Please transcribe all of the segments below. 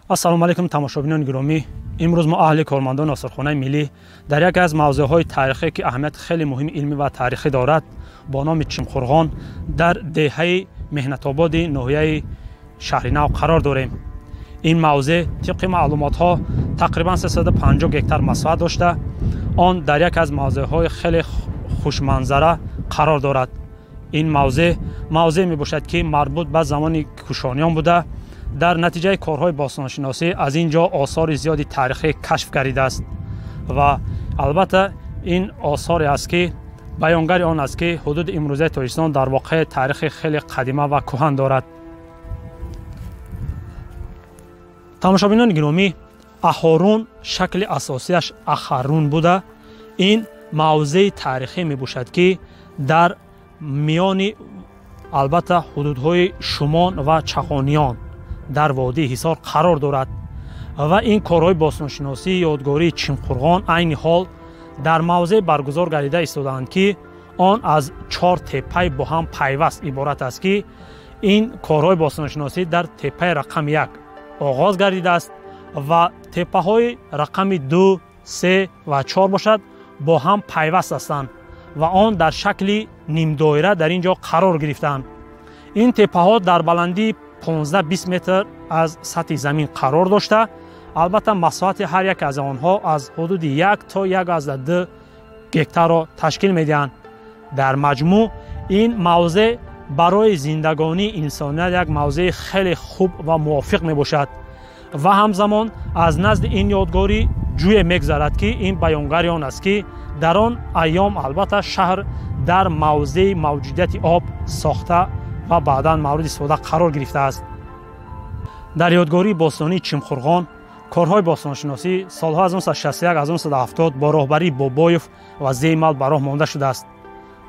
Ассалому алайкум тамошобинони гиромӣ. Имрӯз мо аҳли кормандони осорхонаи миллӣ дар яке аз мавзеъҳои таърихӣ, ки аҳамияти хеле муҳими илмӣ ва таърихӣ дорад, бо номи Чимқурғон дар деҳаи Меҳнатободи ноҳияи Шаҳринав қарор дорем. Ин мавзеъ тибқи маълумотҳо тақрибан 350 гектар масоҳат дошта, он дар яке аз мавзеъҳои хеле хушманзара қарор дорад. Ин мавзеъ мавзеъ мебошад, ки марбут ба замони кушониён буда, дар натиҷаи корҳои бостоншиносӣ аз ин ҷо осори зиёди таърихӣ кашф гардидааст ва албатта ин осоре аст, ки баёнгари он аст, ки ҳудуди имрӯзаи Тоҷикистон дар воқеъ таърихи хеле қадима ва кӯҳан дорад. Тамошобинони гиромӣ, Аҳорун шакли асосияш Ахарун буда, ин мавзеи таърихӣ мебошад, ки дар миёни албатта ҳудудҳои Шумон ва Чағониён дар водии Ҳисор қарор дорад ва ин корҳои бостоншиносии ёдгории Чимқурғон айни ҳол дар мавзеъ баргузор гардида истодаанд, ки он аз 4 теппаи бо ҳам пайваст иборат аст, ки ин корҳои бостоншиносӣ дар теппаи рақами 1 оғоз гардидааст ва теппаҳои рақами 2, 3 ва 4 бошад бо ҳам пайваст ҳастанд ва он дар шакли нимдоира дар ин ҷо қарор гирифтаанд. Ин теппаҳо дар баландии 15-20 метр аз сатҳи замин қарор дошта, албатта масоҳати ҳар яке аз онҳо аз ҳудуди 1 то 1,2 гектарро ташкил медиҳанд. Дар маҷмӯъ ин мавзеъ барои зиндагонии инсоният як мавзеи хеле хуб ва мувофиқ мебошад ва ҳамзамон аз назди ин ёдгорӣ ҷӯе мегузарад, ки ин баёнгари он аст, ки дар он айём албатта шаҳр дар мавзеи мавҷудияти об сохта ва баъдан мавриди истифода қарор гирифтааст. Дар ёдгории бостонии Чимқурғон корҳои бостоншиносӣ солҳо 1961-1970 бо роҳбарии Бобоев ва Зеймал ба роҳ монда шудааст.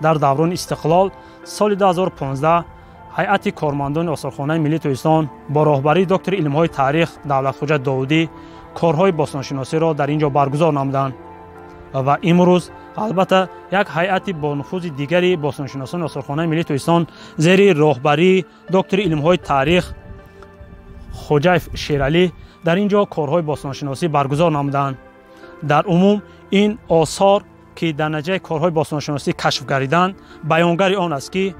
Дар даврони истиқлол соли 2015 ҳайати кормандони осорхонаи миллии Тоҷикистон бо роҳбарии доктори илмҳои таърих Давлатхоҷа Довудӣ корҳои бостоншиносиро дар ин ҷо баргузор намуданд ва имрӯз албатта як ҳайати бонуфузи дигари бостоншиносони осорхонаи миллии Тоҷикистон зери роҳбарии доктори илмҳои таърих Хоҷаев Шералӣ дар ин ҷо корҳои бостоншиносӣ баргузор намуданд. Дар умум ин осор, ки дар натиҷаи корҳои бостоншиносӣ кашф гардиданд, баёнгари он аст, ки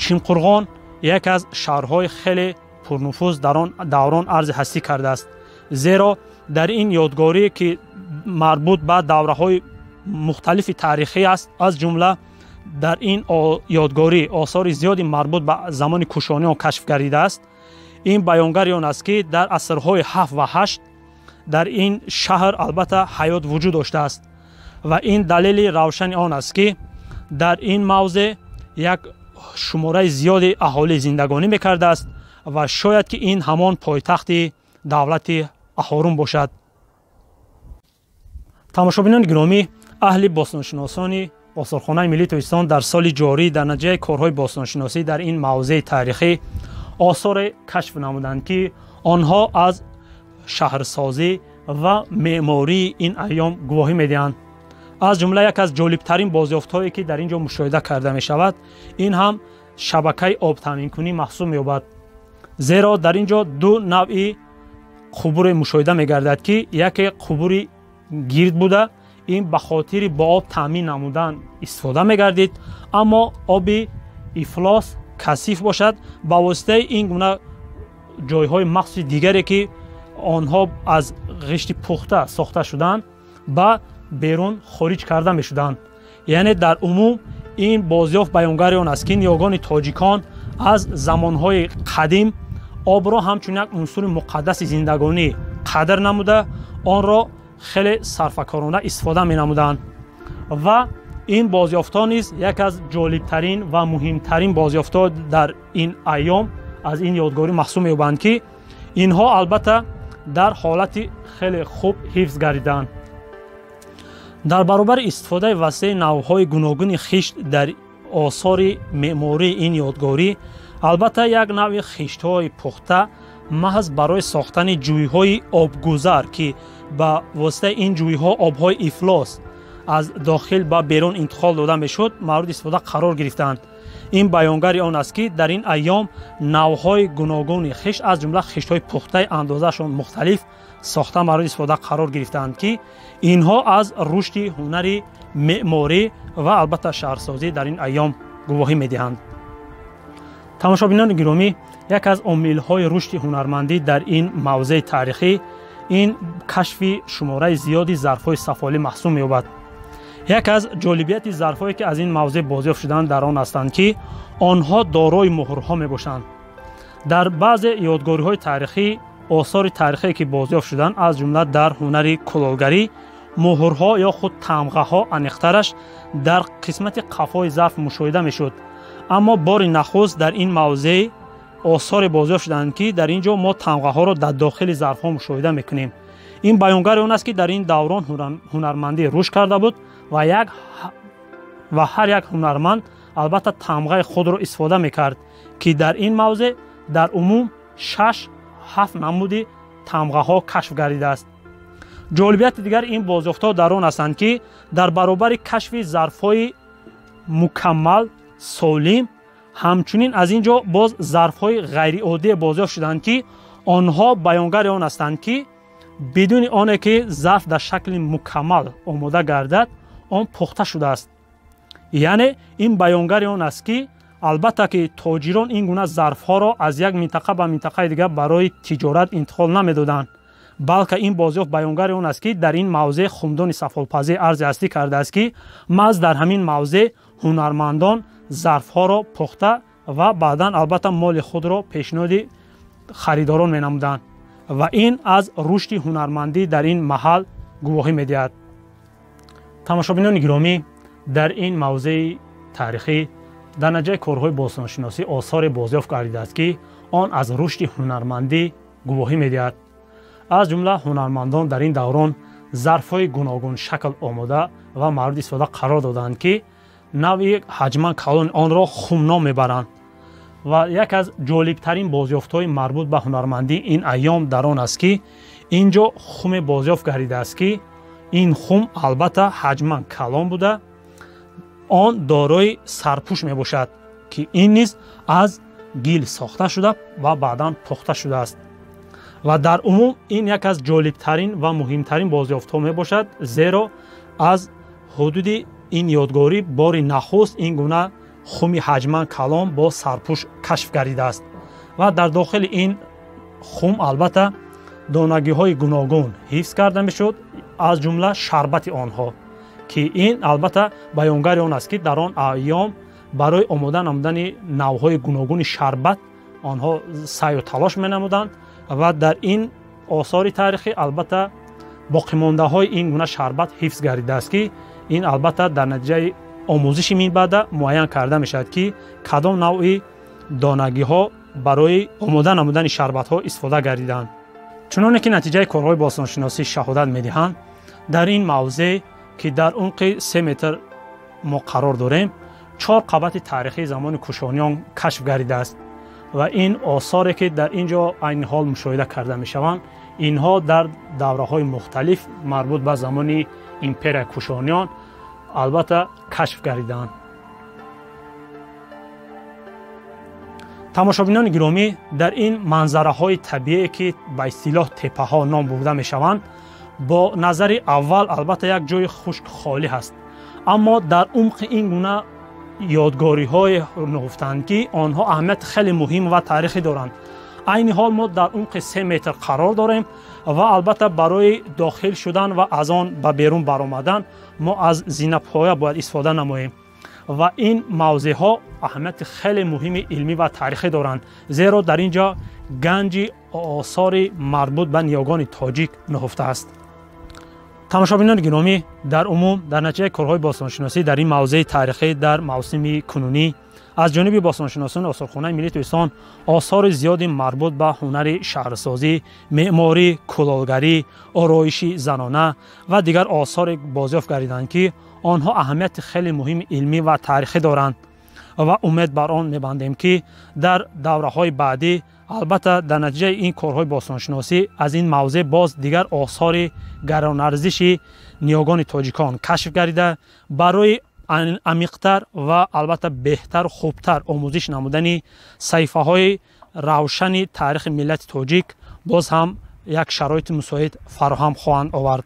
Чимқурғон яке аз шаҳрҳои хеле пурнуфуз дар он даврон арзи ҳастӣ кардааст, зеро дар ин ёдгорӣ, ки марбут ба давраҳои мухталифи таърихӣ аст, аз ҷумла дар ин ёдгорӣ осори зиёди марбут ба замони кушониён кашф гардидааст. Ин баёнгари он аст, ки дар асрҳои 7 ва 8 дар ин шаҳр албатта ҳаёт вуҷуд доштааст ва ин далели равшани он аст, ки дар ин мавзеъ як шумораи зиёди аҳолӣ зиндагонӣ мекардааст ва шояд ки ин ҳамон пойтахти давлати Аҳорун бошад. Тамошобинони гиромӣ, аҳли бостоншиносони осорхонаи миллии Тоҷикистон дар соли ҷорӣ дар натиҷаи корҳои бостоншиносӣ дар ин мавзеи таърихӣ осоре кашф намуданд, ки онҳо аз шаҳрсозӣ ва меъмории ин айём гувоҳӣ медиҳанд. Аз ҷумла яке аз ҷолибтарин бозёфтҳое, ки дар ин ҷо мушоҳида карда мешавад, ин ҳам шабакаи обтаъминкунӣ маҳсуб меёбад, зеро дар ин ҷо ду навъи қубуре мушоҳида мегардад, ки яке қубури гирд буда, ин ба хотири бо об таъмин намудан истифода мегардид, аммо оби ифлос касиф бошад ба воситаи ин гуна ҷойҳои махсуси дигаре, ки онҳо аз ғишти пухта сохта шуданд, ба берун хориҷ карда мешуданд. Яъне дар умум ин бозёфт баёнгари он аст, ки ниёгони тоҷикон аз замонҳои қадим обро ҳамчун як унсури муқаддаси зиндагонӣ қадр намуда, онро хеле сарфакорона истифода менамуданд ва ин бозёфтҳо низ яке аз ҷолибтарин ва муҳимтарин бозёфтҳо дар ин айём аз ин ёдгорӣ маҳсуб меёбанд, ки инҳо албатта дар ҳолати хеле хуб ҳифз гардиданд. Дар баробари истифодаи васеи навъҳои гуногуни хишт дар осори меъмории ин ёдгорӣ, албатта як навъи хиштҳои пухта маҳз барои сохтани ҷӯйҳои обгузар, ки ба воситаи ин ҷӯйҳо обҳои ифлос аз дохил ба берун интиқол дода мешуд, мавриди истифода қарор гирифтанд. Ин баёнгари он аст, ки дар ин айём навъҳои гуногуни хишт, аз ҷумла хиштҳои пухтаи андозаашон мухталиф сохта мавриди истифода қарор гирифтаанд, ки инҳо аз рушди ҳунари меъморӣ ва албатта шаҳрсозӣ дар ин айём гувоҳӣ медиҳанд. Тамошобинони гиромӣ, як аз омилҳои рушди ҳунармандӣ дар ин мавзеи таърихӣ ин кашфи шумораи зиёди зарфҳои сафолӣ маҳсуб меёбад. Як аз ҷолибияти зарфҳое, ки аз ин мавзеъ бозёфт шуданд, дар он ҳастанд, ки онҳо дорои муҳрҳо мебошанд. Дар баъзе ёдгориҳои таърихӣ, осори таърихие, ки бозёфт шуданд, аз ҷумла дар ҳунари кулолгарӣ, муҳрҳо ё худ тамғаҳо аниқтараш дар қисмати қафои зарф мушоҳида мешуд. Аммо бори нахуст дар ин мавзеъ осоре бозёфт шуданд, ки дар ин ҷо мо тамғаҳоро дар дохили зарфҳо мушоҳида мекунем. Ин баёнгари он аст, ки дар ин даврон ҳунармандӣ рушд карда буд ва ҳар як ҳунарманд албатта тамғаи худро истифода мекард, ки дар ин мавзеъ дар умум 6-7 намуди тамғаҳо кашф гардидааст. Ҷолибияти дигар ин бозёфтҳо дар он ҳастанд, ки дар баробари кашфи зарфҳои мукаммал солим, ҳамчунин аз ин ҷо боз зарфҳои ғайриоддие бозёфт шуданд, ки онҳо баёнгари он ҳастанд, ки бидуни оне ки зарф дар шакли мукаммал омода гардад, он пухта шудааст. Яъне ин баёнгари он аст, ки албатта ки тоҷирон ин гуна зарфҳоро аз як минтақа ба минтақаи дигар барои тиҷорат интиқол намедоданд, балки ин бозёфт баёнгари он аст, ки дар ин мавзеъ хумдони сафолпазӣ арзи ҳастӣ кардааст, ки маҳз дар ҳамин мавзеъ ҳунармандон зарфҳоро пухта ва баъдан албатта моли худро пешниҳоди харидорон менамуданд ва ин аз рушди ҳунармандӣ дар ин маҳал гувоҳӣ медиҳад. Тамошобинони гиромӣ, дар ин мавзеи таърихӣ дар натиҷаи корҳои бостоншиносӣ осоре бозёфт гардидааст, ки он аз рушди ҳунармандӣ гувоҳӣ медиҳад. Аз ҷумла ҳунармандон дар ин даврон зарфҳои гуногуншакл омода ва мавриди истифода қарор доданд, ки навъи ҳаҷман калони онро хумном мебаранд. Ва як аз ҷолибтарин бозёфтҳои марбут ба ҳунармандӣ ин айём дар он аст, ки ин ҷо хуме бозёфт гардидааст, ки ин хум албатта ҳаҷман калон буда, он дорои сарпӯш мебошад, ки ин низ аз гил сохта шуда ва баъдан пухта шудааст. Ва дар умум ин як аз ҷолибтарин ва муҳимтарин бозёфтҳо мебошад, зеро аз ҳудуди ин ёдгорӣ бори нахуст ин гуна хуми ҳаҷман калон бо сарпӯш кашф гардидааст. Ва дар дохили ин хум албатта донагиҳои гуногун ҳифз карда мешуд, аз ҷумла шарбати онҳо, ки ин албатта баёнгари он аст, ки дар он айём барои омода намудани навъҳои гуногуни шарбат онҳо саъю талош менамуданд ва дар ин осори таърихӣ албатта боқимондаҳои ин гуна шарбат ҳифз гардидааст, ки ин албатта дар натиҷаи омӯзиши минбаъда муайян карда мешавад, ки кадом навъи донагиҳо барои омода намудани шарбатҳо истифода гардиданд. Чуноне ки натиҷаи корҳои бостоншиносӣ шаҳодат медиҳанд, дар ин мавзеъ, ки дар умқи 3 метр мо қарор дорем, 4 қабати таърихии замони кушониён кашф гардидааст ва ин осоре, ки дар ин ҷо айни ҳол мушоҳида карда мешаванд, инҳо дар давраҳои мухталиф марбут ба замони империяи кушониён албатта кашф гардиданд. Тамошобинони гиромӣ, дар ин манзараҳои табиие, ки ба истилоҳ теппаҳо ном бурда мешаванд, бо назари аввал албатта як ҷои хушк холӣ ҳаст, аммо дар умқи ин гуна ёдгориҳое нуҳуфтанд, ки онҳо аҳамияти хеле муҳим ва таърихӣ доранд. Айни ҳол мо дар умқи 3 метр қарор дорем ва албатта барои дохил шудан ва аз он ба берун баромадан мо аз зинапоя бояд истифода намоем. Ва ин мавзеъҳо аҳамияти хеле муҳими илмӣ ва таърихӣ доранд, зеро дар ин ҷо ганҷи осори марбут ба ниёгони тоҷик нуҳуфтааст. Тамошобинони гиромӣ, дар умум дар натиҷаи корҳои бостоншиносӣ дар ин мавзеи таърихӣ дар мавсими кунунӣ аз ҷониби бостоншиносони осорхонаи миллии Тоҷикистон осори зиёди марбут ба ҳунари шаҳрсозӣ, меъморӣ, кулолгарӣ, ороиши занона ва дигар осоре бозёфт гардиданд, ки онҳо аҳамияти хеле муҳими илмӣ ва таърихӣ доранд ва умед бар он мебандем, ки дар давраҳои баъдӣ албатта дар натиҷаи ин корҳои бостоншиносӣ аз ин мавзеъ боз дигар осори гаронарзиши ниёгони тоҷикон кашф гардида барои амиқтар ва албатта беҳтару хубтар омӯзиш намудани саҳифаҳои равшани таърихи миллати тоҷик боз ҳам як шароити мусоид фароҳам хоҳанд овард.